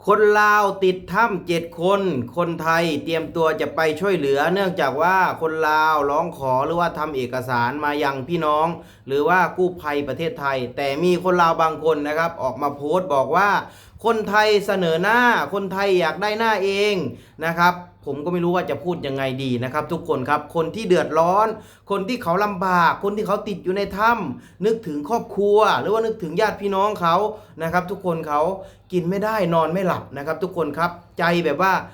ຄົນລາວຕິດຖ້ຳເຈັດຄົນ, ຄົນໄທຕຽມຕົວຈະໄປຊ່ວຍເຫຼືອ ເນື່ອງຈາກວ່າຄົນລາວຮ້ອງຂໍ ຫຼືວ່າທຳເອກະສານມາຍັງພີ່ນ້ອງ ຫຼືວ່າກູ້ໄພປະເທດໄທ, ແຕ່ມີຄົນລາວບາງຄົນນະຄັບ ອອກມາໂພສບອກວ່າ ຄົນໄທສະເໜີໜ້າ, ຄົນໄທຢາກໄດ້ໜ້າເອງນະຄັບ. ຜົມກໍໄມ່ຮູ້ວ່າຈະພູດຍັງໄງດີນະຄັບທຸກຄົນຄັບ. ຄົນທີ່ເດືອດຮ້ອນ, ຄົນທີ່ເຂົາລຳບາກ, ຄົນທີ່ເຂົາຕິດຢູ່ໃນຖ້ຳ, ນຶກເຖິງຄອບຄົວ ຫຼືວ່ານຶກເຖິງຍາດພີ່ນ້ອງເຂົານະຄັບ ທຸກຄົນເຂົາ ກິນໄມ່ໄດ້ນອນໄມ່ຫຼັບນະຄັບທຸກຄົນຄັບ. ໃຈແບບວ່າ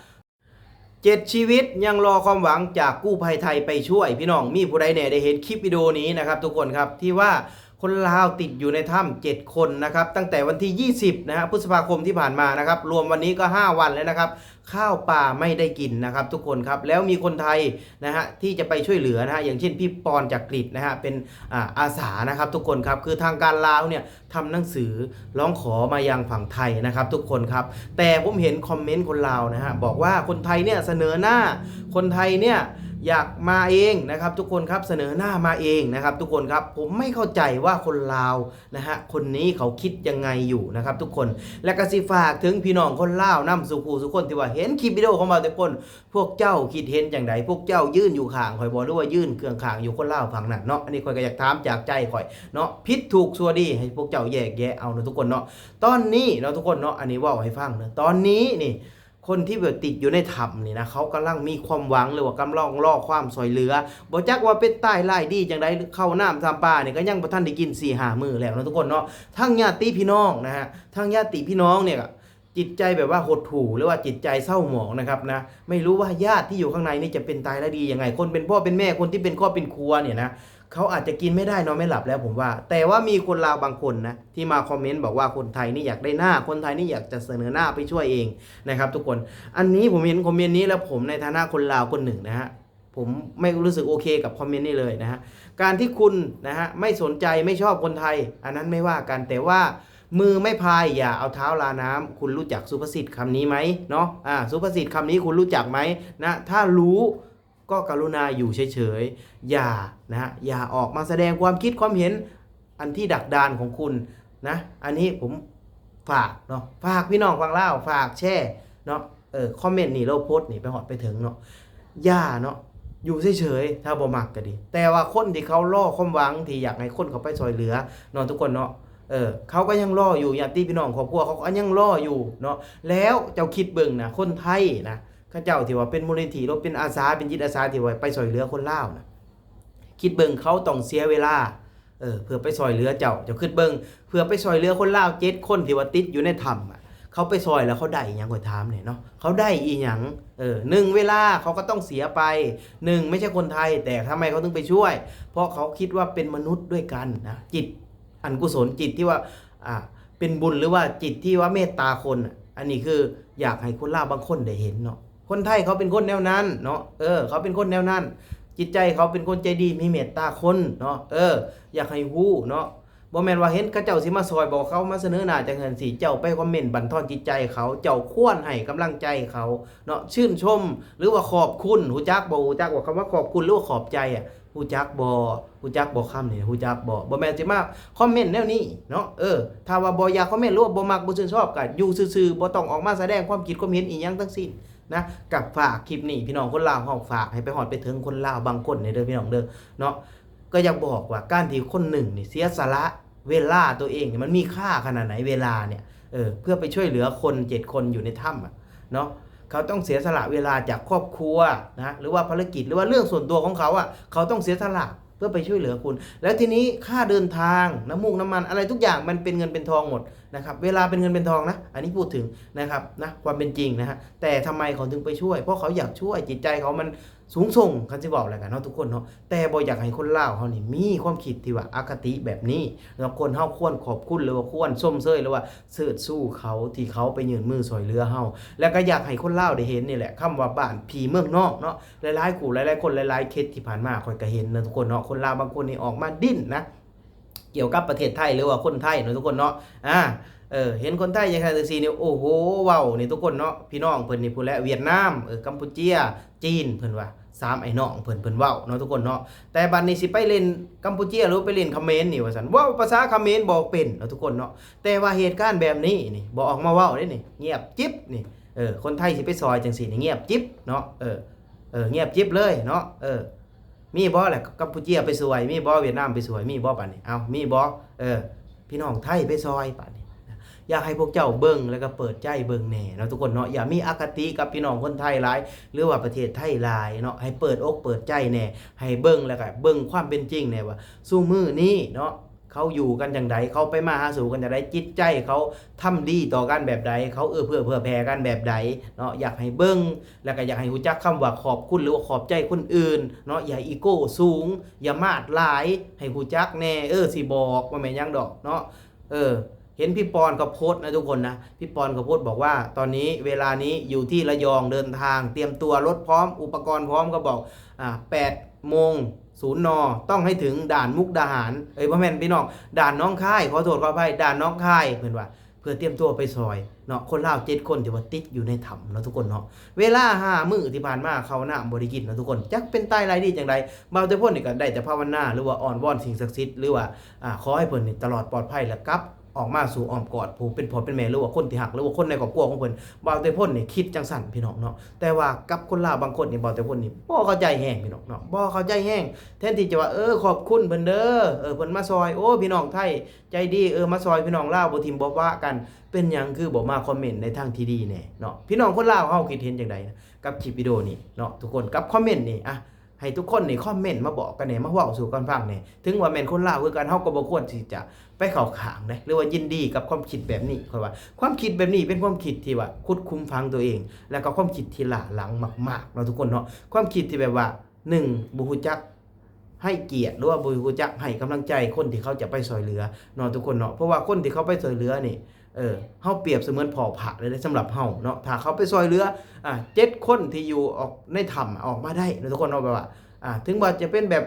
ເຈັດຊີວິດຍັງລໍຄວາມຫວັງຈາກກູ້ໄພໄທໄປຊ່ວຍ. ພີ່ນ້ອງມີຜູ້ໃດແດ່ໄດ້ເຫັນຄລິບວິດີໂອນີ້ນະຄັບທຸກຄົນຄັບ ທີ່ວ່າຄົນລາວຕິດຢູ່ໃນຖ້ຳເຈັດຄົນນະຄັບ ຕັ້ງແຕ່ວັນທີຊາວ ພຶດສະພາຄົມທີ່ຜ່ານມານະຄັບ ລວມວັນນີ້ກໍຫ້າວັນແລ້ວນະຄັບ. ຂ້າວປາໄມ່ໄດ້ກິນນະຄັບທຸກຄົນຄັບ. ແລ້ວມີຄົນໄທນະຮະ ທີ່ຈະໄປຊ່ວຍເຫຼືອນະຮະ ຢ່າງເຊັ່ນ ພີ່ປອນຈາກກຣີດນະຮະ ເປັນ ອາ ອາສານະຄັບທຸກຄົນຄັບ. ຄືທາງການລາວເນ່ຍ ທຳໜັງສືຮ້ອງຂໍມາຍັງຝັ່ງໄທນະຄັບທຸກຄົນຄັບ. ແຕ່ຜົມເຫັນຄອມເມັນຄົນລາວນະຮະ ບອກວ່າຄົນໄທເນ່ຍສະເໜີໜ້າ, ຄົນໄທເນ່ຍຢາກມາເອງນະຄັບທຸກຄົນຄັບ, ສະເໜີໜ້າມາເອງນະຄັບທຸກຄົນຄັບ. ຜົມໄມ່ເຂົ້າໃຈວ່າຄົນລາວນະຮະ ຄົນນີ້ເຂົາຄິດຍັງໄງຢູ່ນະຄັບທຸກຄົນ. ແລະກໍຊິຝາກເຖິງພີ່ນ້ອງຄົນລາວນຳສູ່ຄູ່ສູ່ຄົນທີ່ວ່າເຫັນຄລິບວິດີໂອຂອງບ່າວແຕ່ພົນ ພວກເຈົ້າຄິດເຫັນຈັ່ງໃດ? ພວກເຈົ້າຢືນຢູ່ຂ້າງຂ້ອຍບໍ່ ຫຼືວ່າຢືນເຄືອງຂ້າງຢູ່ຄົນລາວຝັ່ງນັ້ນເນາະ? ອັນນີ້ຂ້ອຍກໍຢາກຖາມຈາກໃຈຂ້ອຍເນາະ. ຜິດຖືກຊົ່ວດີໃຫ້ພວກເຈົ້າແຍກແຍະເອົາເນາະທຸກຄົນເນາະ. ຕອນນີ້ເນາະທຸກຄົນເນາະ ອັນນີ້ເວົ້າໃຫ້ຟັງເດີ. ຕອນນີ້ນີ້ ຄົນທີ່ແບບຕິດຢູ່ໃນຖ້ຳນີ້ນະ ເຂົາກຳລັງມີຄວາມຫວັງ ຫຼືວ່າກຳລັງລໍຄວາມຊ່ວຍເຫຼືອ. ບໍ່ຈັກວ່າເປັນຕາຍຮ້າຍດີຈັ່ງໃດ, ເຂົ້ານ້ຳສຳປານີ້ກໍຍັງບໍ່ທັນໄດ້ກິນສີ່ຫ້າມື້ແລ້ວເນາະທຸກຄົນເນາະ. ທັງຍາດຕິພີ່ນ້ອງນະຮະ ທັງຍາດຕິພີ່ນ້ອງນີ້ກໍ ຈິດໃຈແບບວ່າຫົດຫູ່ ຫຼືວ່າຈິດໃຈເສົ້າໝອງນະຄັບນະ. ໄມ່ຮູ້ວ່າຍາດທີ່ຢູ່ຂ້າງໃນນີ້ຈະເປັນຕາຍແລະດີຍັງໄງ. ຄົນເປັນພໍ່ເປັນແມ່ ຄົນທີ່ເປັນຄອບເປັນຄົວນີ້ນະ ເຂົາອາດຈະກິນໄມ່ໄດ້ນອນໄມ່ຫຼັບແລ້ວ ຜົມວ່າ. ແຕ່ວ່າມີຄົນລາວບາງຄົນນະ ທີ່ມາຄອມເມັນບອກວ່າຄົນໄທນີ້ຢາກໄດ້ໜ້າ, ຄົນໄທນີ້ຢາກຈະສະເໜີໜ້າໄປຊ່ວຍເອງນະຄັບທຸກຄົນ. ອັນນີ້ ຜົມເຫັນຄອມເມັນນີ້ແລ້ວ ຜົມໃນຖານະຄົນລາວຄົນໜຶ່ງນະຮະ ຜົມໄມ່ຮູ້ສຶກໂອເຄກັບຄອມເມັນນີ້ເລີຍນະຮະ. ການທີ່ຄຸນນະຮະ ໄມ່ສົນໃຈ ໄມ່ຊອບຄົນໄທ ອັນນັ້ນໄມ່ວ່າກັນ, ແຕ່ວ່າມືໄມ້ພາຍຢ່າເອົາເທົ້າລານ້ຳ. ຄຸນຮູ້ຈັກສຸພາສິດຄຳນີ້ໄໝເນາະ? ອາ ສຸພາສິດຄຳນີ້ຄຸນຮູ້ຈັກໄໝນະ? ຖ້າຮູ້ກໍກະລຸນາຢູ່ເສີຍໆ ຢ່ານະຮະ ຢ່າອອກມາສະແດງຄວາມຄິດຄວາມເຫັນ ອັນທີ່ດັກດານຂອງຄຸນນະ. ອັນນີ້ຜົມຝາກເນາະ ຝາກພີ່ນ້ອງຝັ່ງລາວ ຝາກແຊເນາະ. ເອີ ຄອມເມັນນີ້ ຫຼືໂພສນີ້ ໄປຮອດໄປເຖິງເນາະ. ຢ່າເນາະ ຢູ່ເສີຍໆ ຖ້າບໍ່ມັກກໍດີ. ແຕ່ວ່າຄົນທີ່ເຂົາລໍຄວາມຫວັງ ທີ່ຢາກໃຫ້ຄົນເຂົ້າໄປຊ່ວຍເຫຼືອເນາະ ທຸກຄົນເນາະ. ເອີ ເຂົາກໍຍັງລໍຢູ່ ຍາດຕິພີ່ນ້ອງຄອບຄົວເຂົາກໍຍັງລໍຢູ່ເນາະ. ແລ້ວເຈົ້າຄິດເບິ່ງນະ ຄົນໄທນະ ເຂົາເຈົ້າທີ່ວ່າເປັນມູນນິທິ ຫຼືເປັນອາສາ ເປັນຈິດອາສາທີ່ວ່າໄປຊ່ວຍເຫຼືອຄົນລາວນະ ຄິດເບິ່ງ ເຂົາຕ້ອງເສຍເວລາ ເອີ ເພື່ອໄປຊ່ວຍເຫຼືອເຈົ້າ. ເຈົ້າຄິດເບິ່ງ ເພື່ອໄປຊ່ວຍເຫຼືອຄົນລາວເຈັດຄົນທີ່ວ່າຕິດຢູ່ໃນຖ້ຳອະ ເຂົາໄປຊ່ອຍແລ້ວເຂົາໄດ້ອີ່ຫຍັງ? ຂ້ອຍຖາມແດ່ເນາະ ເຂົາໄດ້ອີ່ຫຍັງ? ເອີ ໜຶ່ງ ເວລາເຂົາກໍຕ້ອງເສຍໄປ. ໜຶ່ງ ໄມ່ໃຊ່ຄົນໄທ ແຕ່ທຳໄມເຂົາເຖິງໄປຊ່ວຍ? ເພາະເຂົາຄິດວ່າເປັນມະນຸດດ້ວຍກັນນະ ຈິດອັນກຸສົນ ຈິດທີ່ວ່າ ອ່າ ເປັນບຸນ ຫຼືວ່າຈິດທີ່ວ່າເມດຕາຄົນ. ອັນນີ້ຄືຢາກໃຫ້ຄົນລາວບາງຄົນໄດ້ເຫັນເນາະ. ຄົນໄທເຂົາເປັນຄົນແນວນັ້ນເນາະ ເອີ ເຂົາເປັນຄົນແນວນັ້ນ ຈິດໃຈເຂົາເປັນຄົນໃຈດີ ມີເມດຕາຄົນເນາະ ເອີ ຢາກໃຫ້ຮູ້ເນາະ. ບໍ່ແມ່ນວ່າເຫັນເຂົາເຈົ້າຊິມາຊ່ອຍ ບໍ່ ເຂົາມາສະເໜີໜ້າຈັ່ງຊັ້ນຊີ້ ເຈົ້າໄປຄອມເມັນບັນທອນຈິດໃຈເຂົາ ເຈົ້າຄວນໃຫ້ກຳລັງໃຈເຂົາເນາະ ຊື່ນຊົມ ຫຼືວ່າຂອບຄຸນ. ຮູ້ຈັກບໍ່? ຮູ້ຈັກວ່າຄຳວ່າຂອບຄຸນ ຫຼືວ່າຂອບໃຈອະ ຮູ້ຈັກບໍ່? ຮູ້ຈັກບໍ່ຄຳນີ້? ຮູ້ຈັກບໍ່? ບໍ່ແມ່ນຊິມາຄອມເມັນແນວນີ້ເນາະ ເອີ ຖ້າວ່າບໍ່ຢາກຄອມເມັນ ຫຼືວ່າບໍ່ມັກ ບໍ່ຊື່ນຊອບ ກໍຢູ່ຊື່ໆ ບໍ່ຕ້ອງອອກມາສະແດງຄວາມຄິດຄວາມເຫັນອີ່ຫຍັງທັງສິ້ນນະ. ກໍຝາກຄລິບນີ້ ພີ່ນ້ອງຄົນລາວເຮົາ ຝາກໃຫ້ໄປຮອດໄປເຖິງຄົນລາວບາງຄົນແດ່ເດີ ພີ່ນ້ອງເດີເນາະ. ກໍຢາກບອກວ່າ ການທີ່ຄົນໜຶ່ງນີ້ເສຍສະຫຼະເວລາຕົວເອງນີ້ ມັນມີຄ່າຂະໜາດໃດ ເວລາເນ່ຍ ເອີ ເພື່ອໄປຊ່ວຍເຫຼືອຄົນເຈັດຄົນຢູ່ໃນຖ້ຳອະເນາະ. ເຂົາຕ້ອງເສຍສະຫຼະເວລາຈາກຄອບຄົວນະ ຫຼືວ່າພາລະກິດ ຫຼືວ່າເລື່ອງສ່ວນຕົວຂອງເຂົາອະ ເຂົາຕ້ອງເສຍສະຫຼະ ເພື່ອໄປຊ່ວຍເຫຼືອຄຸນ. ແລ້ວທີນີ້ຄ່າເດີນທາງ ນ້ຳມູກນ້ຳມັນ ອະໄລທຸກຢ່າງ ມັນເປັນເງິນເປັນທອງໝົດນະຄັບ. ເວລາເປັນເງິນເປັນທອງນະ ອັນນີ້ພູດເຖິງນະຄັບນະ ຄວາມເປັນຈິງນະຮະ. ແຕ່ທຳໄມເຂົາເຖິງໄປຊ່ວຍ? ເພາະເຂົາຢາກຊ່ວຍ, ຈິດໃຈເຂົາມັນສູງສົ່ງ ຄັນຊິເວົ້າແລ້ວກັນເນາະ ທຸກຄົນເນາະ. ແຕ່ບໍ່ຢາກໃຫ້ຄົນລາວເຮົານີ້ມີຄວາມຄິດທີ່ວ່າອະຄະຕິແບບນີ້ເນາະ. ຄົນເຮົາຄວນຂອບຄຸນ ຫຼືວ່າຄວນຊົມເຊີຍ ຫຼືວ່າເຊີດຊູເຂົາ ທີ່ເຂົາໄປຍື່ນມືຊ່ວຍເຫຼືອເຮົາ. ແລ້ວກໍຢາກໃຫ້ຄົນລາວໄດ້ເຫັນນີ້ແຫຼະ ຄຳວ່າບ້ານພີ່ເມືອງນອກເນາະ. ຫຼາຍໆຄູ່ ຫຼາຍໆຄົນ ຫຼາຍໆເຂດທີ່ຜ່ານມາ ຂ້ອຍກໍເຫັນນະທຸກຄົນເນາະ ຄົນລາວບາງຄົນນີ້ອອກມາດີ້ນນະ ກ່ຽວກັບປະເທດໄທ ຫຼືວ່າຄົນໄທເນາະທຸກຄົນເນາະ. ອາ ເອີ ເຫັນຄົນໄທຈັ່ງຊັ້ນຈັ່ງຊີ້ນີ້ ໂອ້ໂຫ ເວົ້ານີ້ທຸກຄົນເນາະ ພີ່ນ້ອງເພິ່ນນີ້ພຸ້ນແຫຼະ ຫວຽດນາມ ເອີ ກຳປູເຈຍ ຈີນ ເພິ່ນວ່າ ສາມໄອ້ນ້ອງເພິ່ນ ເພິ່ນເວົ້າເນາະທຸກຄົນເນາະ. ແຕ່ບັດນີ້ຊິໄປຫຼິ້ນກຳປູເຈຍ ຫຼືໄປຫຼິ້ນຂະເໝນນີ້ວ່າຊັ້ນ ເວົ້າພາສາຂະເໝນບໍ່ເປັນເນາະທຸກຄົນເນາະ. ແຕ່ວ່າເຫດການແບບນີ້ນີ້ ບໍ່ອອກມາເວົ້າເດ້ນີ້ ງຽບຈິບນີ້. ເອີ ຄົນໄທຊິໄປຊ່ອຍຈັ່ງຊີ້ນີ້ ງຽບຈິບເນາະ. ເອີ ເອີ ງຽບຈິບເລີຍເນາະ. ເອີ ມີບໍ່ລະກຳປູເຈຍໄປຊ່ວຍ ມີບໍ່ຫວຽດນາມໄປຊ່ວຍ ມີບໍ່ບາດນີ້? ເອົ້າ ມີບໍ່? ເອີ ພີ່ນ້ອງໄທໄປຊ່ອຍບາດນີ້. ຢາກໃຫ້ພວກເຈົ້າເບິ່ງ ແລ້ວກໍເປີດໃຈເບິ່ງແດ່ເນາະທຸກຄົນເນາະ. ຢ່າມີອະຄະຕິກັບພີ່ນ້ອງຄົນໄທຫຼາຍ ຫຼືວ່າປະເທດໄທຫຼາຍເນາະ. ໃຫ້ເປີດອົກເປີດໃຈແດ່ ໃຫ້ເບິ່ງ ແລ້ວກໍເບິ່ງຄວາມເປັນຈິງແດ່ວ່າ ຊຸມື້ນີ້ເນາະ ເຂົາຢູ່ກັນຈັ່ງໃດ ເຂົາໄປມາຫາສູ່ກັນຈັ່ງໃດ ຈິດໃຈເຂົາທຳດີຕໍ່ກັນແບບໃດ ເຂົາເອື້ອເຟື້ອເຜື່ອແຜ່ກັນແບບໃດເນາະ. ຢາກໃຫ້ເບິ່ງ ແລ້ວກໍຢາກໃຫ້ຮູ້ຈັກຄຳວ່າຂອບຄຸນ ຫຼືວ່າຂອບໃຈຄົນອື່ນເນາະ. ຢ່າອີໂກ້ສູງ ຢ່າມາດຫຼາຍ ໃຫ້ຮູ້ຈັກແດ່. ເອີ ຊິບອກ ບໍ່ແມ່ນຫຍັງດອກເນາະ. ເອີ ເຫັນພີ່ປອນເຂົາໂພສນະທຸກຄົນນະ ພີ່ປອນເຂົາໂພສບອກວ່າ ຕອນນີ້ເວລານີ້ຢູ່ທີ່ລະຍອງ ເດີນທາງ ຕຽມຕົວ ລົດພ້ອມ ອຸປະກອນພ້ອມ ເຂົາບອກ ອາ ແປດໂມງສູນ ນ ຕ້ອງໃຫ້ເຖິງດ່ານມຸກດາຫານ ເອີຍ ບໍ່ແມ່ນພີ່ນ້ອງ ດ່ານໜອງຄາຍ ຂໍໂທດຂໍອະໄພ ດ່ານໜອງຄາຍ ເພິ່ນວ່າ ເພື່ອຕຽມຕົວໄປຊ່ອຍເນາະ. ຄົນລາວເຈັດຄົນທີ່ວ່າຕິດຢູ່ໃນຖ້ຳເນາະທຸກຄົນເນາະ. ເວລາຫ້າມື້ທີ່ຜ່ານມາເຂົ້ານ້ຳບໍ່ໄດ້ກິນເນາະທຸກຄົນ ຈັກເປັນຕາຍໄດ້ດີຈັ່ງໃດ. ບ່າວແຕ່ພົນນີ້ກໍໄດ້ແຕ່ພາວະນາ ຫຼືວ່າອ້ອນວອນສິ່ງສັກສິດ ຫຼືວ່າ ອາ ຂໍໃຫ້ເພິ່ນນີ້ຕະຫຼອດປອດໄພ ແລະ ກັບອອກມາສູ່ອ້ອມກອດຜູ້ເປັນພໍ່ເປັນແມ່ ຫຼືວ່າຄົນທີ່ຮັກ ຫຼືວ່າຄົນໃນຄອບຄົວຂອງເພິ່ນ. ບ່າວແຕ່ພົນນີ້ຄິດຈັ່ງຊັ້ນພີ່ນ້ອງເນາະ. ແຕ່ວ່າກັບຄົນລາວບາງຄົນນີ້ ບ່າວແຕ່ພົນນີ້ບໍ່ເຂົ້າໃຈແຮງພີ່ນ້ອງເນາະ ບໍ່ເຂົ້າໃຈແຮງ. ແທນທີ່ຈະວ່າ ເອີ ຂອບຄຸນເພິ່ນເດີ ເອີ ເພິ່ນມາຊ່ອຍ ໂອ້ ພີ່ນ້ອງໄທ ໃຈດີ ເອີ ມາຊ່ອຍພີ່ນ້ອງລາວ ບໍ່ຖິ້ມບໍ່ປະກັນ ເປັນຫຍັງຄືບໍ່ມາຄອມເມັນໃນທາງທີ່ດີແດ່ເນາະ? ພີ່ນ້ອງຄົນລາວເຮົາຄິດເຫັນຈັ່ງໃດນະ ກັບຄລິບວິດີໂອນີ້ເນາະທຸກຄົນ ກັບຄອມເມັນນີ້? ອະ ໃຫ້ທຸກຄົນນີ້ຄອມເມັນມາບອກກັນແດ່ ມາເວົ້າສູ່ກັນຟັງແດ່. ເຖິງວ່າແມ່ນຄົນລາວຄືກັນ ເຮົາກໍບໍ່ຄວນທີ່ຈະໄປເຂົ້າຂ້າງເດ້ ຫຼືວ່າຍິນດີກັບຄວາມຄິດແບບນີ້. ຂ້ອຍວ່າຄວາມຄິດແບບນີ້ເປັນຄວາມຄິດທີ່ວ່າຂຸດຂຸມຝັງຕົວເອງ ແລ້ວກໍຄວາມຄິດທີ່ລ້າຫຼັງມາກໆເນາະທຸກຄົນເນາະ. ຄວາມຄິດທີ່ແບບວ່າ ໜຶ່ງ ບໍ່ຮູ້ຈັກໃຫ້ກຽດ ຫຼືວ່າບໍ່ຮູ້ຈັກໃຫ້ກຳລັງໃຈຄົນທີ່ເຂົາຈະໄປຊ່ອຍເຫຼືອເນາະທຸກຄົນເນາະ. ເພາະວ່າຄົນທີ່ເຂົາໄປຊ່ອຍເຫຼືອນີ້ ເອີ ເຮົາປຽບສະເໝືອນພໍ່ພະເລີຍເດ້ ສຳລັບເຮົາເນາະ. ຖ້າເຂົາໄປຊ່ອຍເຫຼືອ ອາ ເຈັດຄົນທີ່ຢູ່ອອກໃນຖ້ຳອອກມາໄດ້ເນາະທຸກຄົນເນາະ ແບບວ່າ ອາ ເຖິງວ່າຈະເປັນແບບ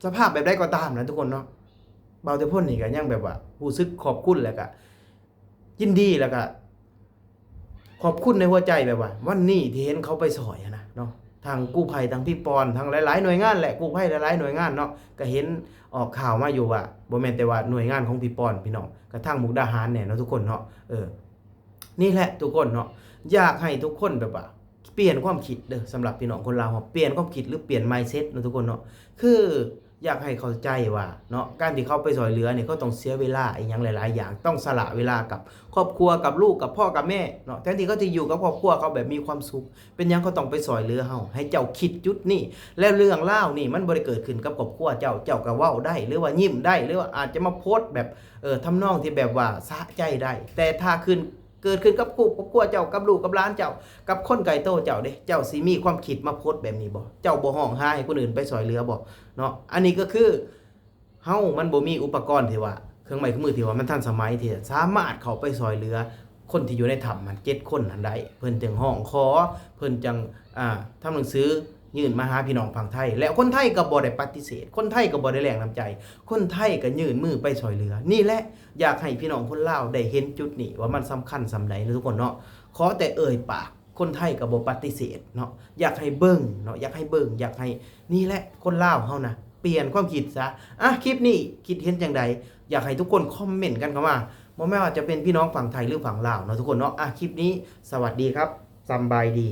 ສະພາບແບບໃດກໍຕາມນະທຸກຄົນເນາະ ບ່າວແຕ່ພົນນີ້ກໍຍັງແບບວ່າຮູ້ສຶກຂອບຄຸນ ແລ້ວກໍ ຍິນດີ ແລ້ວກະຂອບຄຸນໃນຫົວໃຈ ແບບວ່າວັນນີ້ທີ່ເຫັນເຂົາໄປຊ່ອຍຫັ້ນນະເນາະ. ທັງກູ້ໄພ ທັງພີ່ປອນ ທັງຫຼາຍໆໜ່ວຍງານແຫຼະ ກູ້ໄພຫຼາຍໆໜ່ວຍງານເນາະ ກະເຫັນອອກຂ່າວມາຢູ່ວ່າ ບໍ່ແມ່ນແຕ່ວ່າໜ່ວຍງານຂອງພີ່ປອນພີ່ນ້ອງ ກະທັງມຸກດາຫານແດ່ເນາະທຸກຄົນເນາະ. ເອີ ນີ້ແຫຼະທຸກຄົນເນາະ ຢາກໃຫ້ທຸກຄົນແບບວ່າ ປ່ຽນຄວາມຄິດເດີ ສຳລັບພີ່ນ້ອງຄົນລາວເຮົາ ປ່ຽນຄວາມຄິດ ຫຼື ປ່ຽນ mindset ເນາະທຸກຄົນເນາະ. ຄື ຢາກໃຫ້ເຂົ້າໃຈວ່າເນາະ ການທີ່ເຂົາໄປຊ່ອຍເຫຼືອນີ້ ເຂົາຕ້ອງເສຍເວລາອີ່ຫຍັງຫຼາຍໆຢ່າງ ຕ້ອງສະຫຼະເວລາກັບຄອບຄົວ ກັບລູກ ກັບພໍ່ກັບແມ່ເນາະ ແທນທີ່ເຂົາຈະຢູ່ກັບຄອບຄົວເຂົາແບບມີຄວາມສຸກ. ເປັນຫຍັງເຂົາຕ້ອງໄປຊ່ອຍເຫຼືອເຮົາ? ໃຫ້ເຈົ້າຄິດຈຸດນີ້ ແລ້ວເລື່ອງລາວນີ້ມັນບໍ່ໄດ້ເກີດຂຶ້ນກັບຄອບຄົວເຈົ້າ ເຈົ້າກໍເວົ້າໄດ້ ຫຼືວ່າຍິ້ມໄດ້ ຫຼືວ່າອາດຈະມາໂພສແບບ ເອີ ທຳນອງທີ່ແບບວ່າສະໃຈໄດ້ ແຕ່ຖ້າຂຶ້ນ ເກີດຂຶ້ນກັບຄອບຄົວເຈົ້າ ກັບລູກກັບຫຼານເຈົ້າ ກັບຄົນໃກ້ໂຕເຈົ້າເດ້ ເຈົ້າຊິມີຄວາມຄິດມາໂພສແບບນີ້ບໍ່? ເຈົ້າບໍ່ຮ້ອງຫາໃຫ້ຄົນອື່ນໄປຊ່ອຍເຫຼືອບໍ່ເນາະ? ອັນນີ້ກໍຄືເຮົາມັນບໍ່ມີອຸປະກອນທີ່ວ່າ ເຄື່ອງໄມ້ເຄື່ອງມືທີ່ວ່າມັນທັນສະໄໝ ທີ່ຈະສາມາດເຂົ້າໄປຊ່ອຍເຫຼືອຄົນທີ່ຢູ່ໃນຖ້ຳຫັ້ນເຈັດຄົນຫັ້ນໄດ້ ເພິ່ນຈຶ່ງຮ້ອງຂໍ ເພິ່ນຈັ່ງ ອ່າ ທຳໜັງສື ຍື່ນມາຫາພີ່ນ້ອງຝັ່ງໄທ ແລ້ວຄົນໄທກໍບໍ່ໄດ້ປະຕິເສດ ຄົນໄທກໍບໍ່ໄດ້ແລງນ້ຳໃຈ ຄົນໄທກໍຍື່ນມືໄປຊ່ອຍເຫຼືອ. ນີ້ແຫຼະ ຢາກໃຫ້ພີ່ນ້ອງຄົນລາວໄດ້ເຫັນຈຸດນີ້ວ່າມັນສຳຄັນສ່ຳໃດເນາະທຸກຄົນເນາະ. ຂໍແຕ່ເອີ່ຍປາກ ຄົນໄທກໍບໍ່ປະຕິເສດເນາະ. ຢາກໃຫ້ເບິ່ງເນາະ ຢາກໃຫ້ເບິ່ງ ຢາກໃຫ້ ນີ້ແຫຼະ ຄົນລາວເຮົານະ ປ່ຽນຄວາມຄິດຊະ. ອາ ຄລິບນີ້ຄິດເຫັນຈັ່ງໃດ? ຢາກໃຫ້ທຸກຄົນຄອມເມັນກັນເຂົ້າມາ ບໍ່ແມ່ນວ່າຈະເປັນພີ່ນ້ອງຝັ່ງໄທ ຫຼື ຝັ່ງລາວເນາະທຸກຄົນເນາະ. ອາ ຄລິບນີ້ ສະຫວັດດີຄັບ ສຳບາຍດີ.